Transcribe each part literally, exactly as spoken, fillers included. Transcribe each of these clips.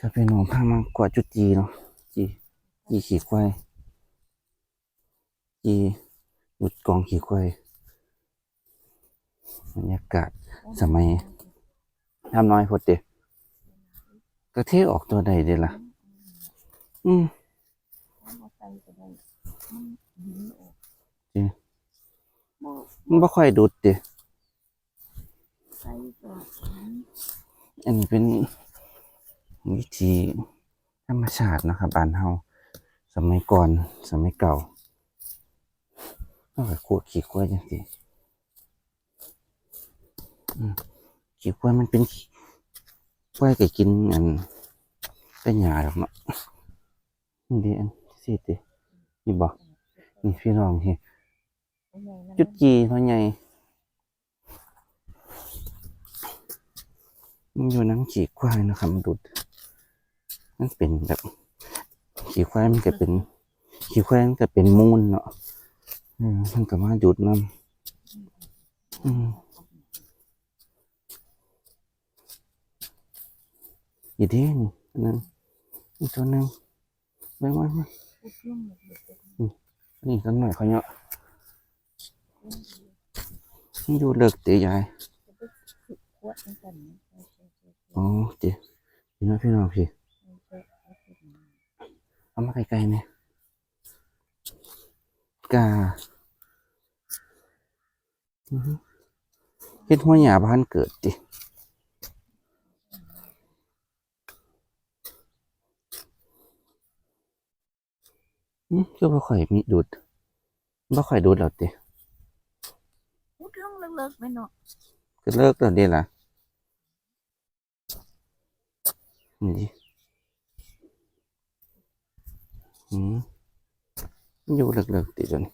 ถ้าพี่น้องพามากวาดจุดจีเนาะ จี จีขี้ควาย จี หยุดกองขี้ควาย บรรยากาศสมัยทำน้อยโพดเด้ กะเทออกตัวใดเด้ล่ะ อืม จี มันบ่ค่อยดูดเด้ อันนี้เป็นวิธีธรรมชาตินะครับ บ้านเฮา สมัยก่อน สมัยเก่า เฮาก็ขัวขี้ควายจังซี่ อืม ขี้ควายมันเป็นขี้ ควายก็กินอัน ก็หญ้าดอกเนาะ นี่เด้ อันซี่ติ นี่บ่ นี่พี่น้อง นี่ จุดจี่พ่อใหญ่ มันอยู่นำขี้ควายนะครับ มันดูด มันเป็นแบบ ขี้ควายมันก็เป็น ขี้ควายมันก็เป็นมูลเนาะ เออ มันก็มาดูดนำ อืม อีกเด้นี่ อันนั้น อีกตัวหนึ่ง เบิ่ง เบิ่ง เบิ่ง อืม นี่ต้นไม้เขาเนาะ มันอยู่เลิกเตยาย อ๋อ เต๋ พี่น้อง พี่น้องพี่ เอามาใกล้ๆเนี่ย กา อือฮึ เฮ็ดหัวหญ้าบ่ทันเกิดติ อืม คือบ่ค่อยมีดูด บ่ค่อยดูดแล้วติ พุดลงเลิกๆแม่นเนาะ ก็เลิกแล้วเด้ล่ะ นี่ อืม มันอยู่เลิกๆติดตัวนี้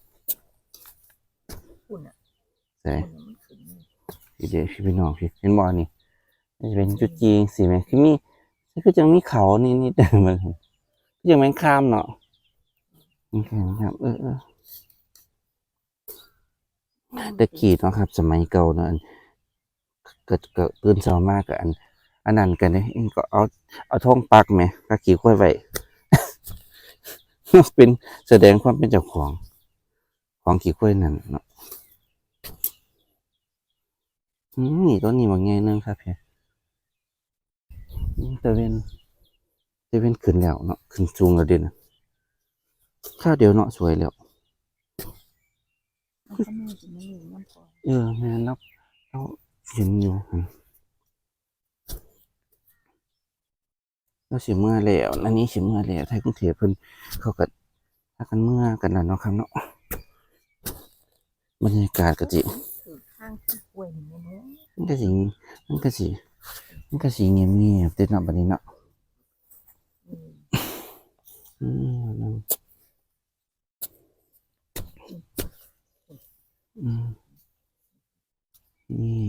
คุณอ่ะ ใส่ คุณน่ะมันขึ้นเลย อีเด้พี่น้องพี่ เห็นบ่นี่ มันจะเป็นจุดจีงสิแม่ คือมี คือจังมีเขานี่ นี่ แต่มัน คือจังแมงคามเนาะ แมงคาม เออ เออ แต่กี้เนาะครับ สมัยเก่าเนาะ อัน ก็ ก็ตื่นเช้ามาก็อัน อันนั้นกันเด้ ก็เอา เอาธงปักแหม ปักขี้ควายไว้ เป็นแสดงความเป็นเจ้าของ ของขี้ควายนั่นเนาะ อืม นี่ต้นนี้บักใหญ่หนึ่งครับเพีย อืม ตะเวน ตะเวนขึ้นแล้วเนาะ ขึ้นสูงแล้วเด่น คราวเดียวเนาะ สวยแล้ว มันก็มีสิมาอยู่นำก่อน เออ แม่นแล้ว แล้วเห็นอยู่หั่น แล้วสิเมือแล้ว อันนี้สิเมือแล้ว ไทยกรุงเทพฯเพิ่น เขาก็พากันเมือกันแล้วเนาะครับเนาะ บรรยากาศก็สิ ถือข้างขี้กล้วยนี่แม่นบ่ มันก็สิ มันก็สิ มันก็สิเงียบๆเด้เนาะ บัดนี้เนาะ อืม อืม อืม นี่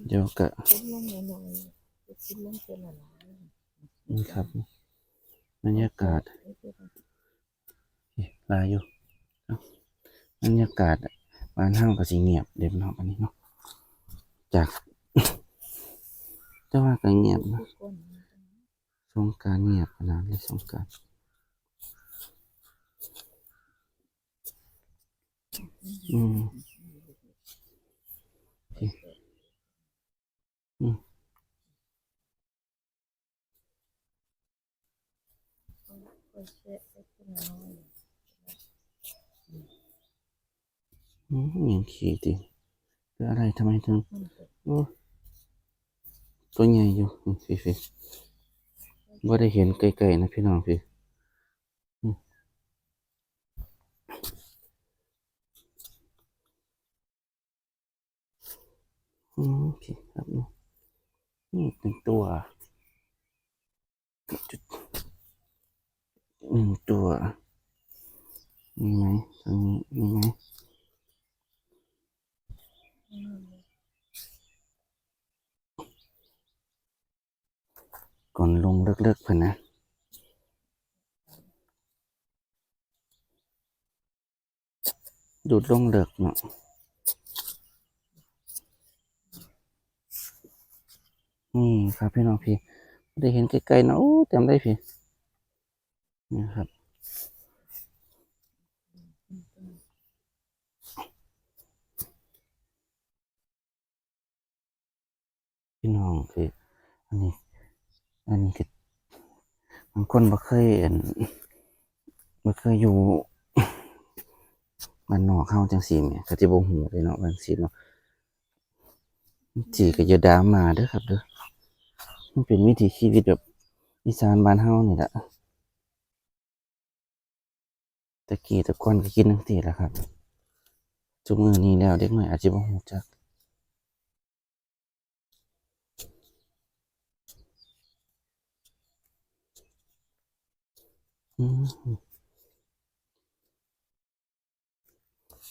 เดี๋ยวก็ พุดลงหน่อยๆพุดลงเทื่อละหลาย นี่ครับ บรรยากาศ นี่ หลายอยู่ เอ้า บรรยากาศบ้านเฮาก็สิเงียบเด้เนาะ บัดนี้เนาะ จาก แต่ว่าก็เงียบนะ สงกรานต์เงียบขนาดเลย สงกรานต์ อืม โอเค อืม อืม ยังขี้ติ คืออะไร ทำไมถึง โอ้ ตัวใหญ่อยู่ อืม พี่ๆ บ่ได้เห็นไกลๆนะพี่น้องพี่ อืม อืม โอเคครับ นี่ นี่หนึ่งตัว หนึ่งตัว มีไหม ตรงนี้ มีไหม ก่อนลงเลิกๆ เพิ่นนะ ดูดลงเลิกเนาะ นี่ครับพี่น้องพี่ ได้เห็นไกลๆนะ โอ้ เต็มเลยพี่ นะครับ พี่น้อง คือ อันนี้ อันนี้ก็ บางคนบ่เคย อัน บ่เคยอยู่บ้านนอกเฮาจั่งซี้แหม ก็สิบ่ฮู้เลยเนาะ ว่าจั่งซี้เนาะ สิก็อย่าด่ามาเด้อครับเด้อ มันเป็นวิถีชีวิตแบบอีสานบ้านเฮานี่แหละ แต่กี้แต่ก่อนก็กินจั่งซี้แหละครับ ซุมื้อนี้แล้วเด็กน้อยอาจสิบ่ฮู้จัก อืม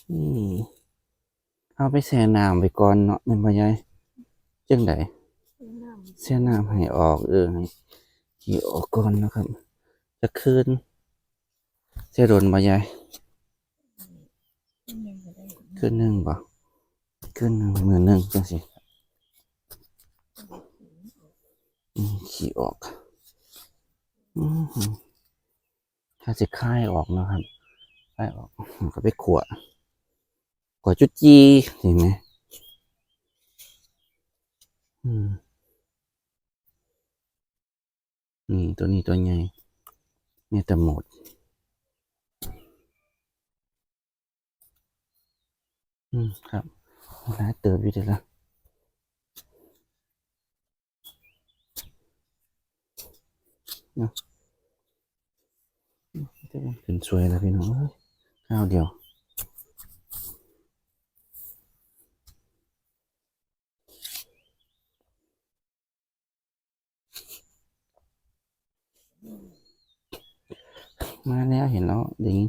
อืม เอาไปแช่น้ำไว้ก่อนเนาะ แม่นบ่ยาย จั่งใด แช่น้ำให้ออก เออ ให้ขี้ออกก่อนนะครับ จักคืน แช่โดนบ่ยาย คืนหนึ่งบ่ คืนหนึ่ง มื้อหนึ่งจั่งซี้ อืม ขี้ออก อืม ถ้าสิคายออกเนาะครับ คายออก ก็ไปขั่ว ขั่วจุจี เห็นไหม อืม นี่ ตัวนี้ตัวใหญ่ แม่ตะโหมด อืม ครับ หลายเติบอยู่เด้อล่ะ เนาะ ขึ้นสวยแล้วพี่น้องเอ้ย คราวเดียว มาแล้ว เห็นแล้ว เดี๋ยวนี้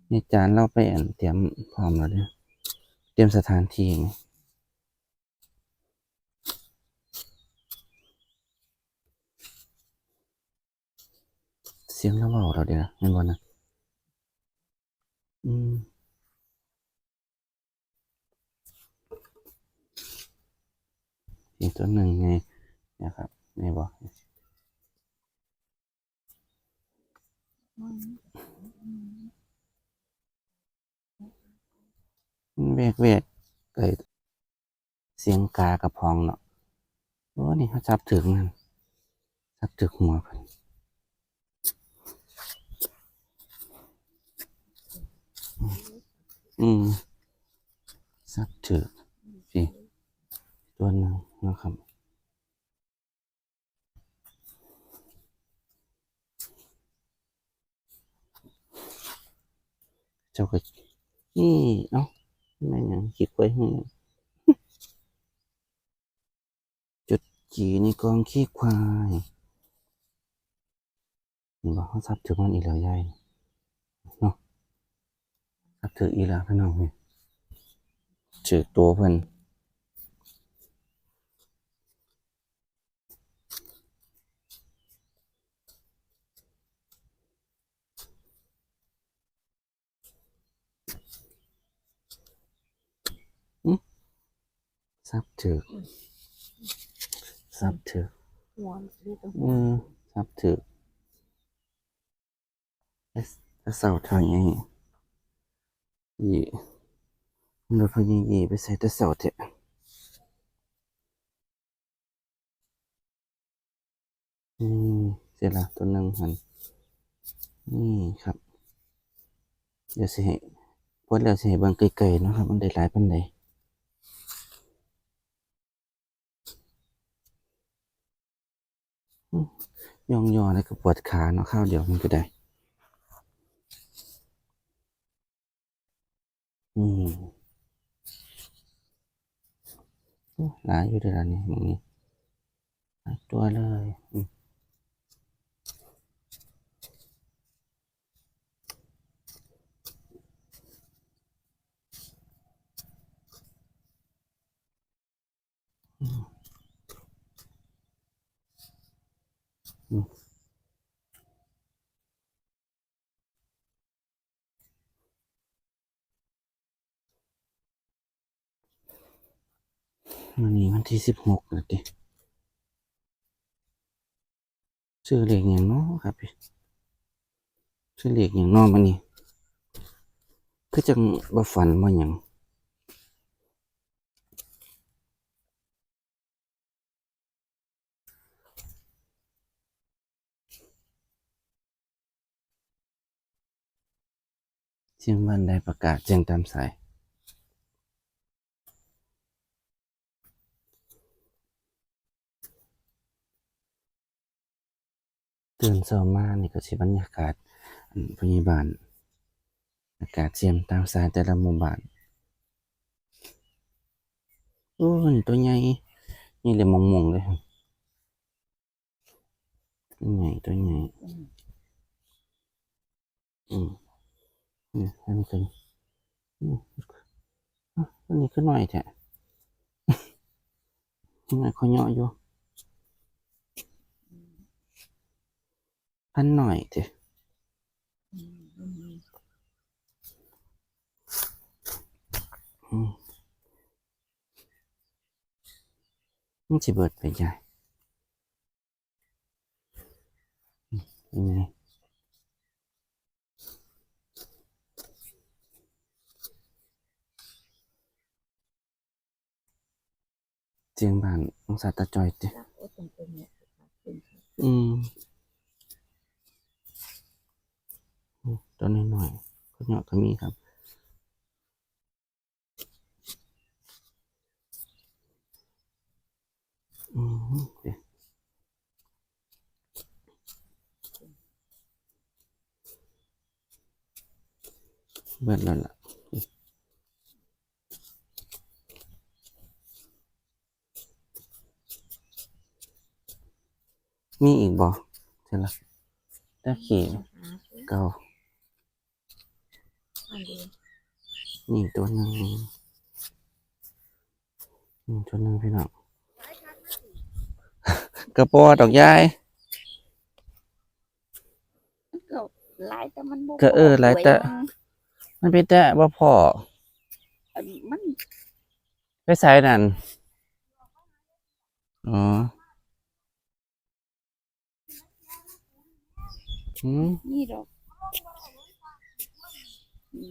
ในจานเราไปอันเตรียมพร้อมแล้วเด้อ เตรียมสถานที่นี่ เสียงเราเว้าเราเด้อนะ แม่นบ่นะ อืม อีกตัวหนึ่งไง นะครับ นี่บ่ มันแวกๆ ไอ้เสียงกากระพองเนาะ โอ้ นี่เขาจับถืกมัน จับถืกหัวเพิ่น อืม จับถืก นี่ ตัวหนึ่งนะครับ เจ้าก็ นี่ เอ้า แม่นหยัง ขี้ควายหึ จุดจีในกองขี้ควาย เห็นบ่ เขาจับถืกมันอีกแล้วยาย เนาะ จับถืกอีกแล้วพี่น้องนี่ ถืกตัวเพิ่น อืม จับถืก จับถืก หัวมันสิได้แต่หัว อืม จับถืก แต่ แต่เช้าเท่านี้ อี รถพยายีไปใส่แต่เช้าแท้ นี่ เสร็จแล้วตัวหนึ่งหั่น นี่ครับ เดี๋ยวสิให้ พอแล้วสิให้เบิ่งไกลๆเนาะครับ มันได้หลายปานใด อืม ย่องยอแล้วก็ปวดขาเนาะ คราวเดียวมันก็ได้ อืม โอ้ หลายอยู่เด้อล่ะนี่ หม่องนี้ หลายตัวเลย อืม อืม อืม มื้อนี้วันที่สิบหกแล้วติ ซื้อเลขหยังน้อครับพี่ ซื้อเลขหยังน้อมื้อนี้ คือจั่งบ่ฝันบ่หยัง เสียงบ้านได้ประกาศเสียงตามสาย ตื่นเช้ามานี่ก็สิบรรยากาศ อัน ผู้ใหญ่บ้าน อากาศเสียงตามสายแต่ละหมู่บ้าน โอ้ย ตัวใหญ่ นี่เลยมองๆเลย ตัวใหญ่ ตัวใหญ่ อืม อืม นี่ อันนี้คือ อืม อ่ะ อันนี้คือน้อยแท้ น้อยเขาเหยาะอยู่ พันน้อยแท้ อืม มันสิเบิดไปจ้ะ อืม เป็นไง เสียงบ้านองศาตาจอยติ อืม อืม ตัวน้อยๆ ก็เหยาะก็มีครับ อืม โอเค เบิดแล้วล่ะ มีอีกบ่ เสร็จละ ตะขี้เก่า อันเดียว นี่ตัวหนึ่ง นี่ตัวหนึ่งพี่น้อง กระปอดอกยาย มันก็หลายแต่มันบ่ ก็เออ พอ หลายแต่ สวยมั้ง มันเป็นแต่บ่พอ อันมัน ไปใส่นั่น อ๋อ อืม นี่ดอก อืม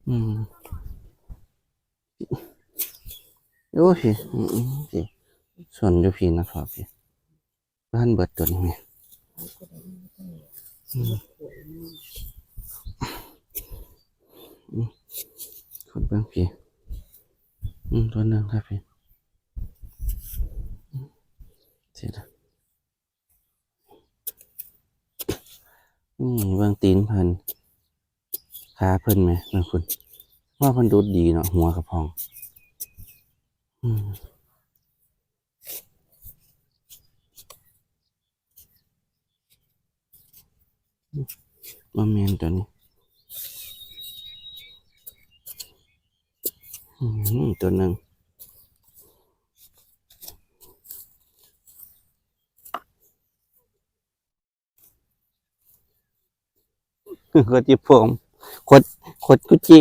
อืม โอ้ย อืม อืม พี่ ส่วนอยู่พี่นะพ่อพี่ บ้านเบิดตัวนี้แม่ อืม อืม คนเบิ่งพี่ อืม ตัวหนึ่งครับพี่ อืม เสร็จแล้ว นี่เบิ่งตีนเพิ่น ขาเพิ่นแหม เบิ่งพุ้น ว่าเพิ่นดูดดีเนาะ หัวกะพ่อง อืม บ่แม่นตัวนี้ อืม ตัวหนึ่ง ขดจิผม ขด ขดกุจี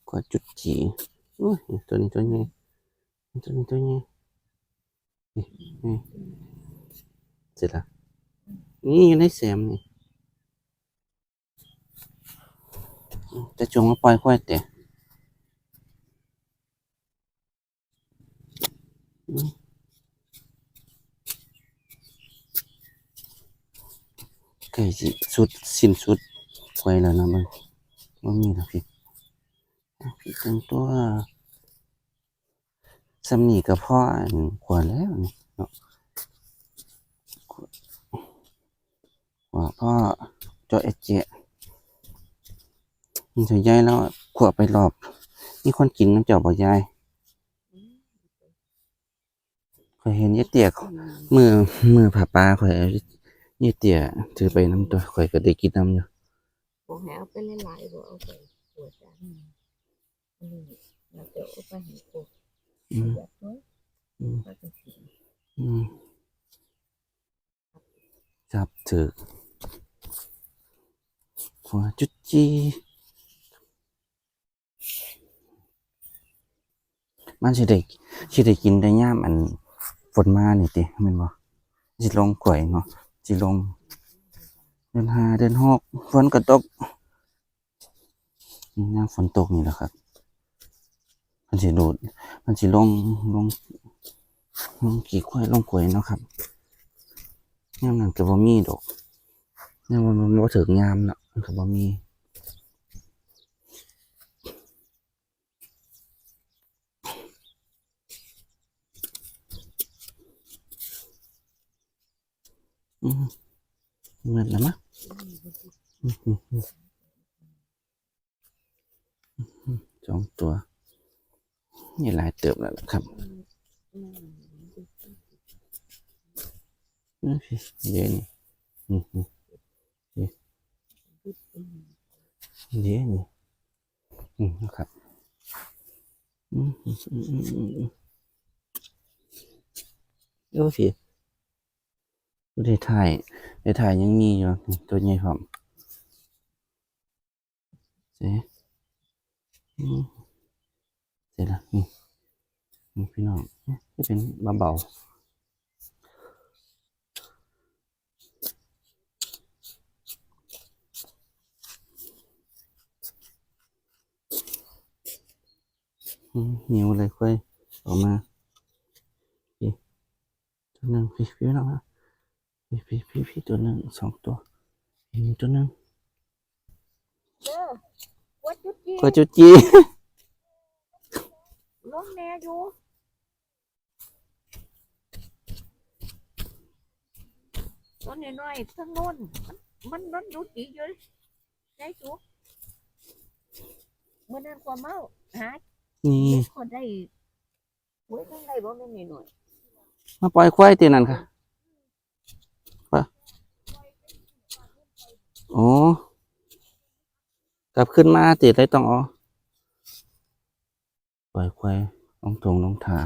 ขดจุดจี อุ้ย ตัวนี้ตัวใหญ่ ตัวนี้ตัวใหญ่ นี่ นี่ เสร็จแล้ว นี่อยู่ในแซมนี่ จะจงมาปล่อยควายแต่ ใกล้สิสุด สิ้นสุดควายแล้วนะ มัน บ่มีแล้วพี่ พี่จังตัว ส่ำนี้ก็พออันขวดแล้วนี่เนาะ ขวด ขวดพอเจาะเอเจาะ มันจะใหญ่แล้ว ขวดไปรอบ มีคนกินนำเจ้าบ่ยาย ข้อยเห็นยายเตี้ย มื้อ มื้อผ้าป่าข้อยเอายายเตี้ยถือไปนำตัว ข้อยก็ได้กินนำอยู่ บอกให้เอาไปหลายๆ บ่เอาไปขวดจ้ะ อืม อืม แล้วเดี๋ยวเอาไปให้ครบ อืม ประหยัดเนาะ อืม ก็จะกิน อืม จับถืก หัวจุดจี มันสิได้ สิได้กินแต่ยามอันฝนมานี่ติ แม่นบ่ สิลงกล้วยเนาะ สิลง เดือนห้า เดือนหก ฝนก็ตก ยามฝนตกนี่แหละครับ มันสิดูด มันสิลง ลง ลงขี้ควาย ลงกล้วยเนาะครับ ยามนั้นก็บ่มีดอก ยามมันบ่ถึงยามเนาะ มันก็บ่มี อืม หมดแล้วมั้ง อืม อืม อืม อืม สองตัว นี่หลายเติบแล้วล่ะครับ อืม เดี๋ยวนี่ อืม อืม นี่ เดี๋ยวนี่ อืม นะครับ อืม อืม อืม อืม อืม โอเค ได้ถ่าย ได้ถ่ายยังมีอยู่ ตัวใหญ่พร้อม เสร็จ อืม เสร็จแล้ว นี่ นี่พี่น้อง เอ๊ะ ที่เป็นเบาๆ อืม หิวเลยค่อยออกมา พี่ ตัวหนึ่ง พี่ พี่น้องนะ พี่ พี่ พี่ พี่ ตัวหนึ่ง สองตัว อีกตัวหนึ่ง เด้อ กลัวจุดจี กลัวจุดจี ลงแน่อยู่ ตัวน้อยๆ ทั้งโน้น มัน มัน มันดูดีอยู่ ได้สุก มื้อนั้นกลัวเมา หา นี่ เฮ็ดคนได้ โอ้ย ทั้งได้บ่แม่นน้อยๆ มาปล่อยควายตีนั่นค่ะ ปะ โอ้ กลับขึ้นมาตีได้ต้องอ๋อ ปล่อยควายลงถงลงถา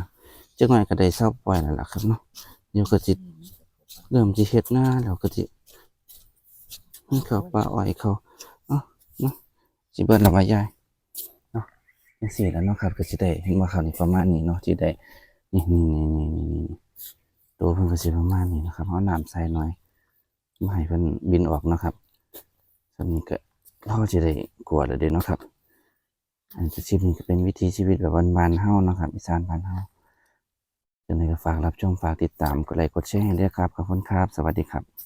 จักหน่อยก็ได้เซาปล่อยแล้วล่ะครับเนาะ เดี๋ยวก็สิ เริ่มสิเฮ็ดนาแล้วก็สิ ให้เขาปลาอ้อยเขา เอ้า เนาะ สิเบิดแล้วว่ายาย เนาะ จังซี่แหละเนาะครับ ก็สิได้ เห็นบ่ครับ นี่ประมาณนี้เนาะ สิได้ นี่ นี่ ตัวเพิ่นก็สิประมาณนี้นะครับ เอาน้ำใส่หน่อย บ่ให้เพิ่นบินออกเนาะครับ ส่ำนี้ก็ เราสิได้กลัวแล้วเด้เนาะครับ อันคลิปนี้ก็เป็นวิถีชีวิตแบบบ้านๆ เฮาเนาะครับ อีสานบ้านเฮา จังใดก็ฝากรับชม ฝากติดตาม กดไลค์ กดแชร์ให้ด้วยครับ ขอบคุณครับ สวัสดีครับ